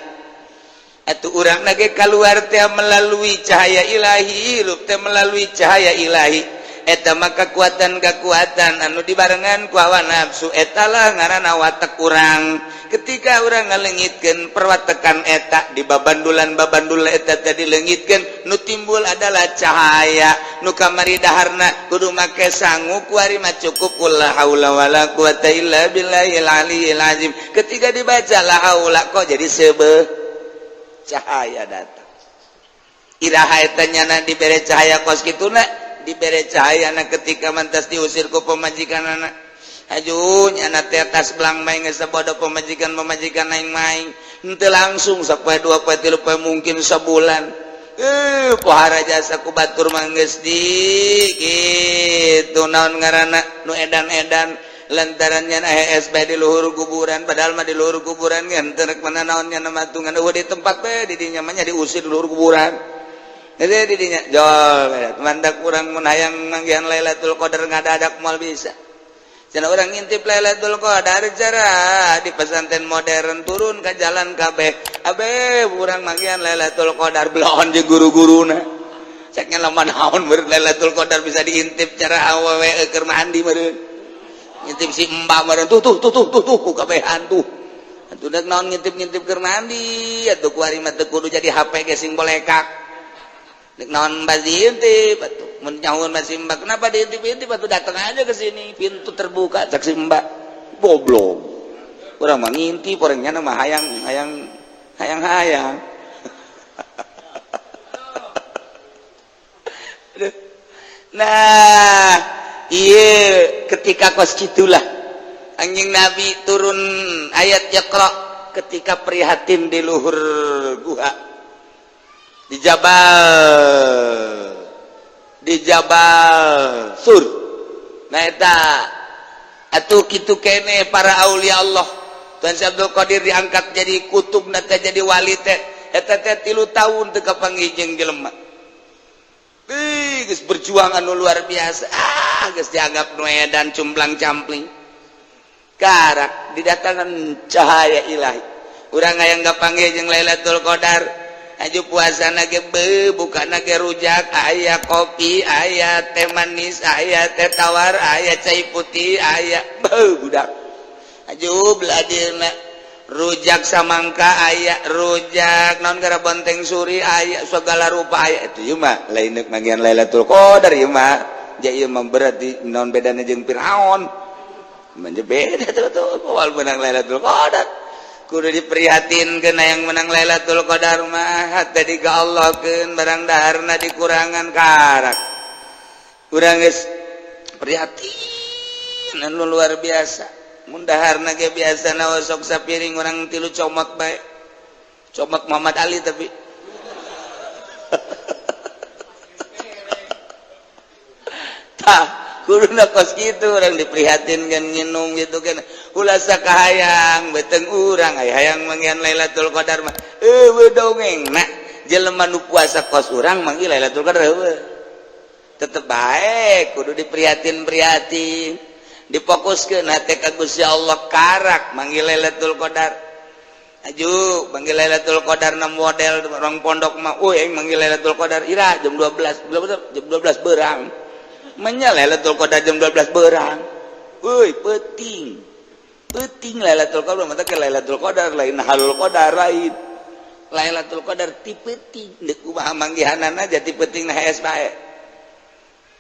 Atuh urang nage keluar teh melalui cahaya ilahi, hirup teh melalui cahaya ilahi. Eta maka kekuatan kekuatan anu dibarengan ku hawa nafsu, etalah ngaranna watak urang. Ketika urang ngalengitkeun perwatekan eta di babandulan babandul eta tadi leungitkeun, nu timbul adalah cahaya. Nu kamari daharna kudu make sangu, kuari mah cukup la haula wala quwata illa billahil aliyil azim. Ketika dibaca la haula, kok jadi seubeuh cahaya datang. Iraha eta nyana dibere cahaya kos kituna? Dibere cahaya na ketika mantas diusir ku pemajikan anak ajunya anak tetas belang main geus bodoh pemajikan pemajikan aing main henteu langsung sapoe, dua poe, tilu poe, mungkin sebulan. Pohara jasa ku batur mah geus di kitu naon ngaranna nu edan-edan lantarannya hees bae di luhur kuburan. Padahal mah di luhur kuburan kan teu rek mana naonnya nama matungan eueuh di tempat bae di dinya mah nya diusir di luhur kuburan. Jadi di dinya jol mandak urang mun hayang manggihan Lailatul Qadar ngadadak moal bisa. Cenah urang ngintip Lailatul Qadar cara di pesantren modern, turun ke jalan kabeh abe urang manggihan Lailatul Qadar, belon jeung guru-guruna. Ceknya lamun naon meureun Lailatul Qadar bisa diintip cara awewe keur mandi meureun, ngintip si mbak meureun. Tuh tuh tuh tuh tuh tuh ku kabehan tuh. Atuh dek naon ngintip-ngintip keur mandi atuh? Kuari mah teu kudu jadi HP ge sing bolekak. Dek naon mbak diintip atuh? Mun nyahuan masih mbak, kenapa diintip-intip atuh? Datang aja ke sini, pintu terbuka, cek si mbak. Goblok, urang mah ngintip orangnya mah hayang hayang hayang hayang. Aduh. Nah, iya, ketika kos gitulah anjing Nabi turun ayat Iqra ketika prihatin di luhur guha di Jabal Sur. Nah, eta atuh kitu kene para aulia Allah. Tuan Syekh Abdul Qadir diangkat jadi kutub teh, jadi wali teh, eta teh 3 tahun teu kapanggih jeung jelema. Ih, Geus berjuang anu luar biasa. Ah, geus dianggap nu edan cumplang-campling. Karak didatangan cahaya ilahi. Urang hayang kapanggih jeung Lailatul Qadar. Aju puasana ge beuh bukana ge rujak, aya kopi, aya teh manis, aya teh tawar, aya cai putih, aya beuh budak. Aju beladirna rujak samangka aya, rujak naon gara bonteng suri aya, segala rupa aya. Itu ieu mah lain deuk manggihan Lailatul Qadar ieu mah. Ja ieu mah berarti naon bedana jeung Firaun. Mah beda tuh tuh moal menang Lailatul Qadar. Kudu diprihatinkeun yang menang Lailatul Qadar mah tadi ka Allah keun barang daharna dikurangan karak. Urang geus prihatin anu luar biasa. Mun daharna ge biasana sok sapiring urang tilu comot bae. Comot Muhammad Ali tapi tah kuduna kos kitu urang diprihatinkeun nginum gitu kan. Ulah sakahayang beteng urang aya hayang manggihan Lailatul Qadar mah eueuh dongengna jelema nu puasa kos urang manggih Lailatul Qadar eueuh. Tetep bae kudu diprihatin-prihatin, difokuskeun hate ka Gusti Allah karak manggih Lailatul Qadar. Aju manggih Lailatul Qadar na model orang pondok mah euy aing manggih Lailatul Qadar ira jam 12 jam 12 berang. Menya Lailatul Qadar jam 12 berang. Euy peuting. Penting Lailatul Qadar mata ke Lailatul Qadar lain halul qadar lain. Lailatul Qadar ti peuting deuk kumaha manggihanana aja ti peuting na hees bae.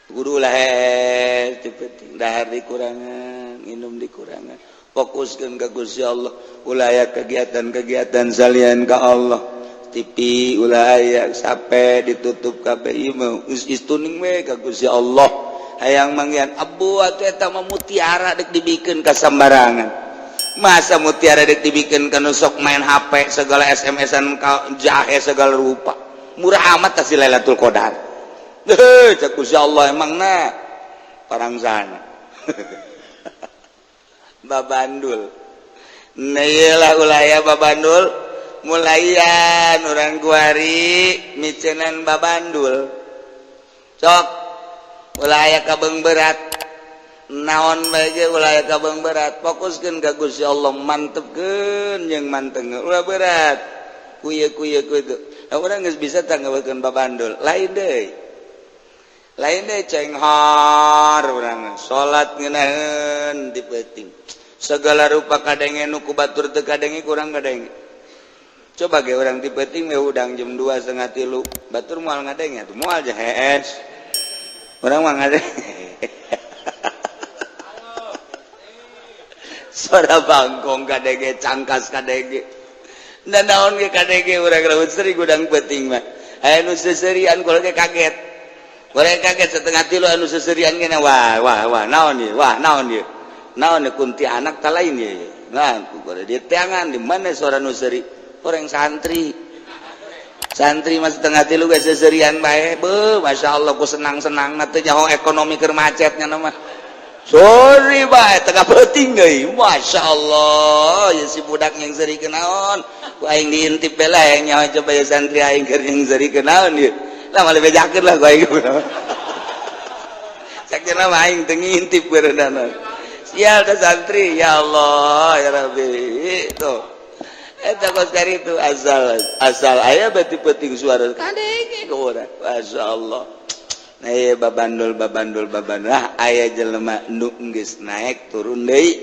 Kudu lah hees ti peuting dahar dikurangan, minum dikurangan. Fokuskeun ka Gusti Allah, ulah aya kegiatan-kegiatan salian ka Allah. TV ulah aya sampe ditutup kabeh ieu mah geus istuning we ka Gusti Allah. Hayang manggihan abu atuh eta mah mutiara dek dibikeun ka sambarangan. Masa mutiara dek dibikeun ka nu sok main HP segala SMS-an ka jahe segala rupa. Murah amat tah si Lailatul Qadar. Heuh cek Gusti Allah emangna parangsana. Babandul. Nah ieu lah ulah aya babandul mulayan urang kuari micenan babandul. Sok ulah aya kabeung berat naon bae ge ulah aya kabeung berat fokuskeun ka Gusti Allah mantepkeun jeung manteng ulah berat kuye kuye kuye nah, urang geus bisa tanggawekeun babandul lain deui cenghor urang salat ngeunaheun di peuting segala rupa kadenge nu ku batur teu kadenge kurang kadenge coba ge urang di peuting we hudang jam 2:30 batur moal ngadenge atuh moal je hees orang mah ngadenge suara bangkong kadenge cangkas kadenge dan naon ge kadenge urang raut seri gudang peuting mah aya nu seserian kula ge kaget urang kaget 2:30 anu seserian ge wah wah wah naon ieu wah naon ieu naon ieu kunti anak ta lain ieu nah ku di teangan di mana suara nu seuri urang santri santri mah 2:30 ge seserian bae beuh masyaallah ku senang-senang teh nyaho ekonomi keur macetnya mah sorry bae tengah peuting deui masyaallah ya si budak yang seuri kenaon ku aing diintip bela yang nyaho coba ya santri aing keur yang seuri kenaon ieu lah malah bejakeun lah ku aing sakjana mah aing teu ngintip beureunan sial da santri ya Allah ya Rabbi tuh eta kos itu asal asal aya berarti penting suara kadenge ke urang masyaallah nah ieu babandul babandul babandul ah aya jelema nu geus naik turun deui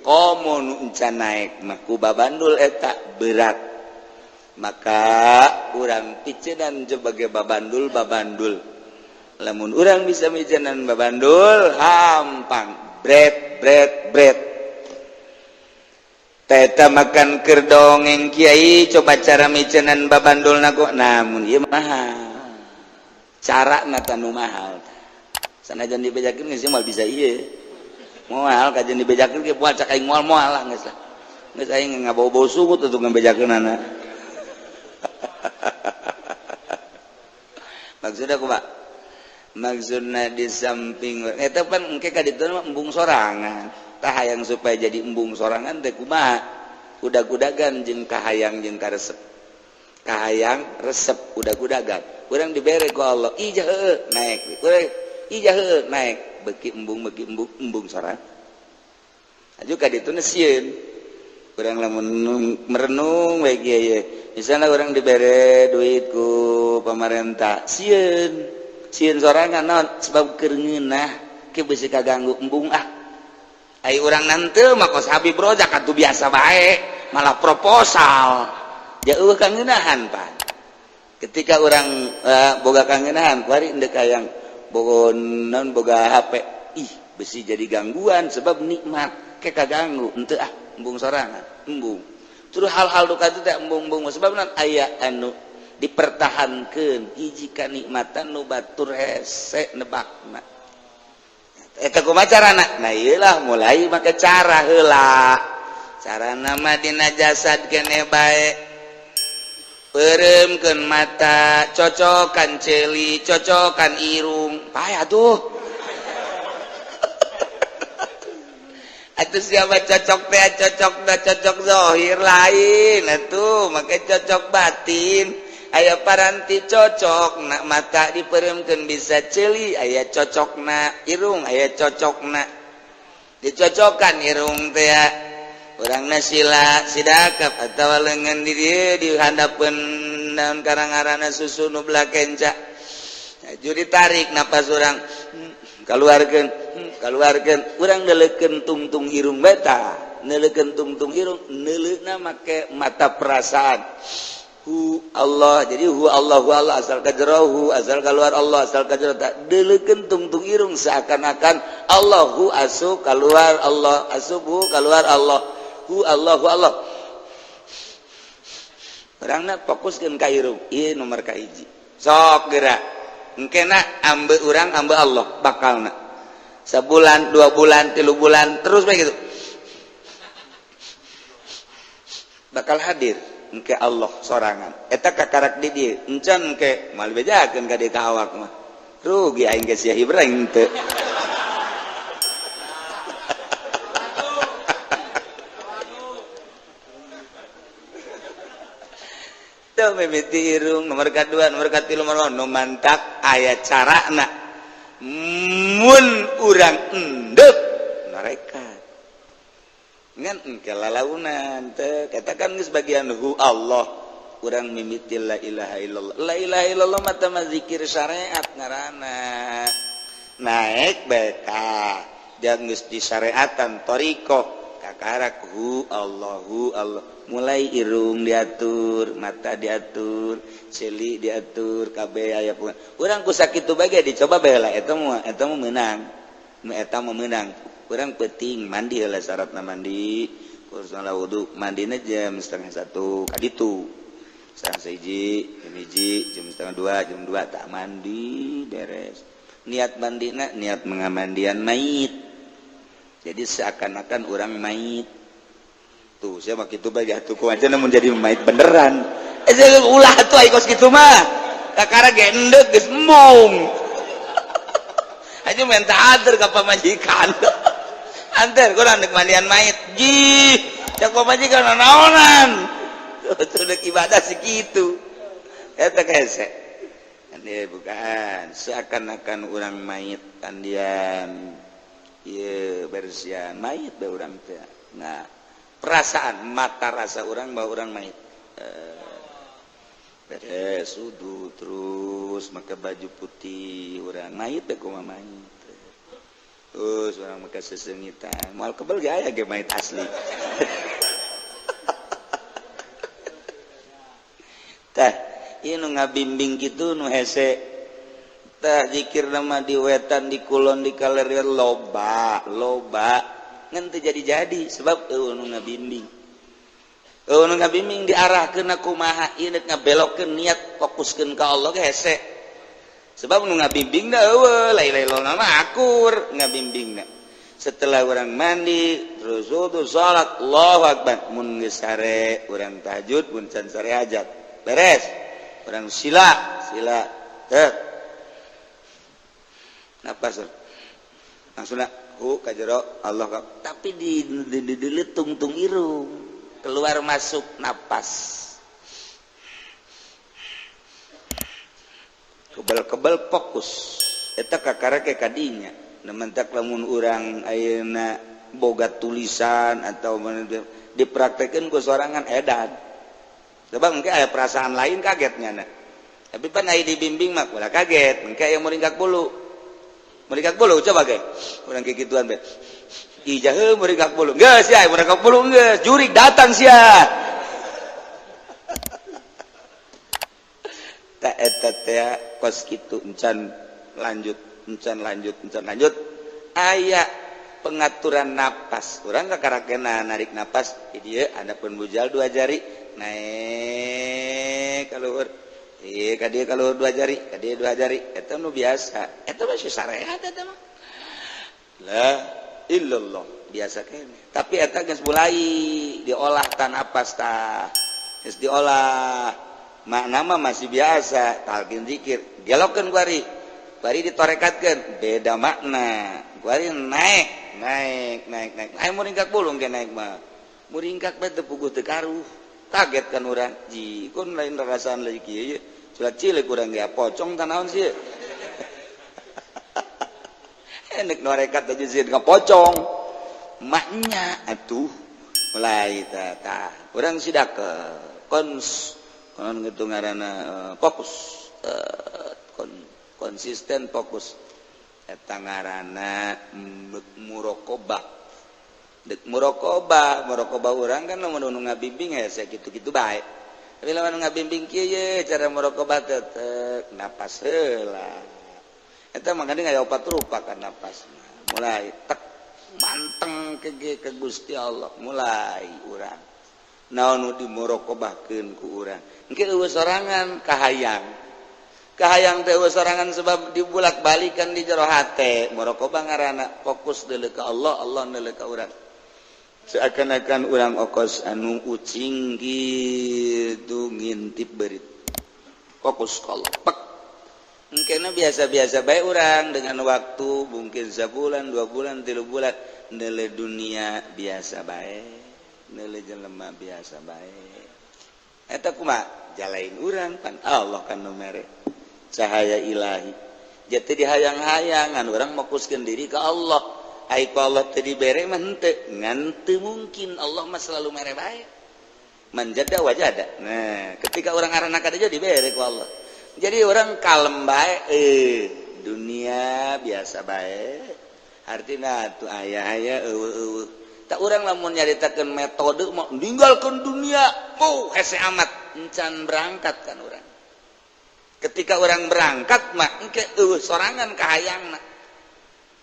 komo nu encan naik mah ku babandul eta berat maka urang picenan sebagai babandul babandul lamun urang bisa micenan babandul hampang bret bret bret teta makan keur dongeng kiai coba cara micenan babandul naku namun ieu mahal cara na nu mahal sanajan dibejakeun geus moal bisa ieu moal kajian dibejakeun ge moal cak aing moal moal lah geus lah geus aing ngabau-bau sungut atuh ngabejakeunana maksudna kumaha maksudna di samping eta pan engke ka ditu mah embung sorangan tah hayang supaya jadi embung sorangan teh kumaha kudag-kudagan jeung kahayang jeung karesep Kahayang resep udag-udagan. Urang dibere ku Allah, ijah heueuh naek. Urang ijah heueuh naek, beuki embung embung sorang. Aju ka ditu sieun. Urang lamun merenung we kieu ye. Misalna urang dibere duit ku pamarentah, sieun. Sieun sorangan naon sebab keur ngeunah ke beusi kaganggu embung ah. Ai urang nanteu mah kos Habib Rozak atuh biasa bae, malah proposal. Jauh kangeunahan pan. Ketika orang boga kangeunahan kuari endek hayang boga naon boga HP, ih besi jadi gangguan sebab nikmat ke kaganggu henteu ah embung sorangan embung. Terus hal-hal duka itu teh embung-embung sebab naon aya anu dipertahankeun hiji kanikmatan nu batur hese nebakna. Eta kumaha carana? Nah ieu lah mulai make cara heula. Carana mah dina jasad keneh bae. Peuremkeun mata, cocokan ceuli, cocokan irung. Pae atuh. Atuh siapa cocok teh cocok da cocok zahir lain atuh, make cocok batin. Aya paranti cocok na mata dipeuremkeun bisa ceuli, aya cocokna irung, aya cocokna. Dicocokan irung teh. Urangna sila sidakap atawa leungeun di dieu di handapeun naon karang-arana susu nu belah kenca. Aju ditarik napas urang kaluarkeun kaluarkeun urang neuleukeun tungtung irung beta neuleukeun tungtung irung neuleuna make mata perasaan hu Allah jadi hu Allah asal ka jero hu asal keluar Allah asal ka jero tak deuleukeun tungtung irung seakan-akan Allah hu asup keluar Allah asup hu keluar Allah hu Allah hu Allah urangna fokuskeun ka irung ieu nomor ka hiji sok geura engkena ambe urang ambe Allah bakalna sebulan 2 bulan 3 bulan terus begitu bakal hadir engke Allah sorangan eta kakarak di dieu encan engke moal bejakeun ka dieu ka awak mah rugi aing ge sia Ibrahim teu. Teu mimiti irung nomor kadua nomor katilu nomor nu mantak aya carana mun urang endek narekat ngan engke lalaunan teh katakan geus bagian hu Allah urang mimiti la ilaha illallah la ilaha illallah mah teh zikir syariat ngaranna naek bae ka jangan geus disyariatan thariqah kakarak hu Allah hu Allah mulai irung diatur mata diatur ceuli diatur kabeh aya pun urang ku sakitu bae dicoba bae lah eta mah meunang eta mah meunang. Urang penting mandi heula syaratna mandi kurang wudu mandina jam 12:30 kaditu 12:30 jam 1 jam 1:30 jam 2 tak mandi beres niat mandina niat mengamandian mayit jadi seakan-akan urang mayit tuh saya mah kitu bae atuh ku aja namun jadi mayit beneran ulah atuh ai kos kitu mah kakara ge endek geus embung aja minta anter ka pamajikan anter kurang dek mandian mayit jih cak pamajikan naonan tuh dek ibadah segitu eta hese kan dia bukan seakan-akan urang mayit kandian ieu bersihan mayit bae urang teh nah perasaan mata rasa urang bahwa urang mayit beres wudu terus make baju putih urang mayit teh kumaha mayit terus urang make sesengitan moal kebel ge aya ge mayit asli tah ieu nu ngabimbing kitu nu hese tah zikir nama di wetan di kulon di kaler loba loba ngan teu jadi-jadi sebab eueuh nu ngabimbing eueuh nu ngabimbing diarahkeun kumaha ieu deuk ngabelokkeun niat fokuskeun ka Allah ge hese sebab nu ngabimbing da eueuh la ilaha illallah mah akur ngabimbingna setelah urang mandi terus wudu salat Allahu akbar mun geus sare urang tahajud mun can sare hajat beres urang sila sila teu napas langsung hu ka jero Allah tapi di tungtung irung keluar masuk napas. Kebal-kebal fokus eta kakara ke kadinya. Mentak lamun urang ayeuna boga tulisan atau dipraktekeun ku sorangan edan. Coba mungkin aya perasaan lain kagetnya nah. Tapi pan aya dibimbing mah ulah kaget, mungkin aya muringkak bulu. Muringkak bulu coba ge. Urang kikituan be. Ih jahe muringkak bulu. Geus sia muringkak bulu geus, jurig datang sia. Ta eta teh kos kitu encan lanjut, encan lanjut, encan lanjut. Aya pengaturan napas. Urang kakarakena narik napas di dieu adapun bujal dua jari naik ka luhur. Ieu ka dieu ka luhur dua jari, ka dieu dua jari. Eta nu biasa. Eta mah syariat eta mah. La illallah biasa kene. Tapi eta geus mulai diolah tan napas tah. Geus diolah. Makna mah masih biasa, talqin zikir. Dialogkeun kuari. Kuari ditorekatkeun, beda makna. Kuari naik, naik, naik, naik. Ayo muringkak bulung ke naik mah. Muringkak bae teu puguh teu karuh. Kaget kan urang. Ji, kun lain rasaan lagi kieu ye. Culak cilik urang ge pocong tah naon sih. Enek norekat aja sieun ka pocong. Maknya atuh mulai tah tah. Urang sidak kons kon gitu ngaranna fokus konsisten fokus eta ngaranna muraqabah. Dek muraqabah, muraqabah urang kan lamun nu ngabimbing hese kitu-kitu bae. Tapi lamun ngabimbing kieu ye cara muraqabah teh napas heula. Eta mangkana aya opat rupa kan napas. Mulai tek manteng ke ke Gusti Allah mulai urang. Naon nu dimuraqabahkeun ku urang. Engke eueuh sorangan kahayang. Kahayang teh eueuh sorangan sebab dibulak-balikan di jero hate. Muraqabah ngaranna fokus deuleu ka Allah, Allah deuleu ka urang. Seakan-akan urang okos anu ucing gitu ngintip berit. Fokus ka Allah. Pek. Engkena biasa-biasa bae urang dengan waktu mungkin sebulan, 2 bulan, 3 bulan deuleu dunia biasa bae. Deuleu jelema biasa bae. Eta kumaha? Jalain urang pan Allah kan nu mere cahaya ilahi. Jadi dihayang-hayangan urang fokuskeun diri ka Allah. Ai ku Allah teu dibere mah henteu, ngan teu mungkin Allah mah selalu mere bae. Manjada wajada. Nah, ketika urang arana ka dieu dibere ku Allah. Jadi orang kalem bae, dunia biasa bae. Artina tuh aya-aya eueuh-eueuh. Tak urang lamun nyaritakeun metode mau ninggalkeun dunia, oh hese amat encan berangkat kan urang. Ketika orang berangkat mah engke eueuh sorangan kahayangna.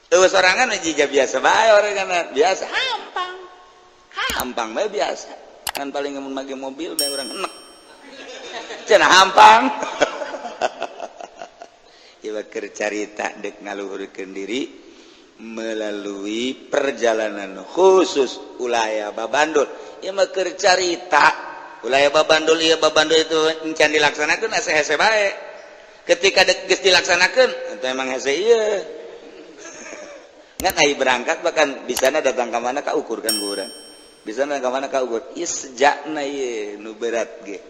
Eueuh sorangan jiga biasa bae orang kan biasa hampang. Hampang bae biasa. Kan paling mun make mobil bae urang enek. Cenah hampang. Ieu keur carita deuk ngaluhurkeun diri melalui perjalanan khusus ulaya babandul. Ieu mah keur carita ulaya babandul, ieu babandul itu encan dilaksanakeun asa hese bae. Ketika geus dilaksanakeun eta emang hese ieu. Ngan ai berangkat bahkan bisana datang ka mana ka ukur kan ku urang. Bisana ka mana ka ukur. Ieu sejakna ieu nu berat ge.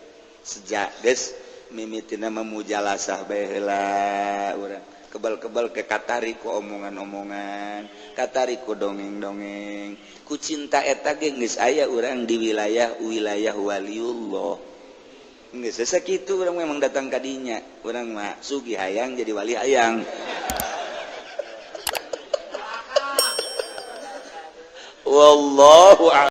Sejak geus mimitina memujalasah bae heula urang. Kebal-kebal ke katari ku omongan-omongan, katari ku dongeng-dongeng. Ku cinta eta ge geus aya urang di wilayah-wilayah waliullah. Geus sakitu urang memang datang ka dinya. Urang mah sugih hayang jadi wali hayang. Wallahu a'lam.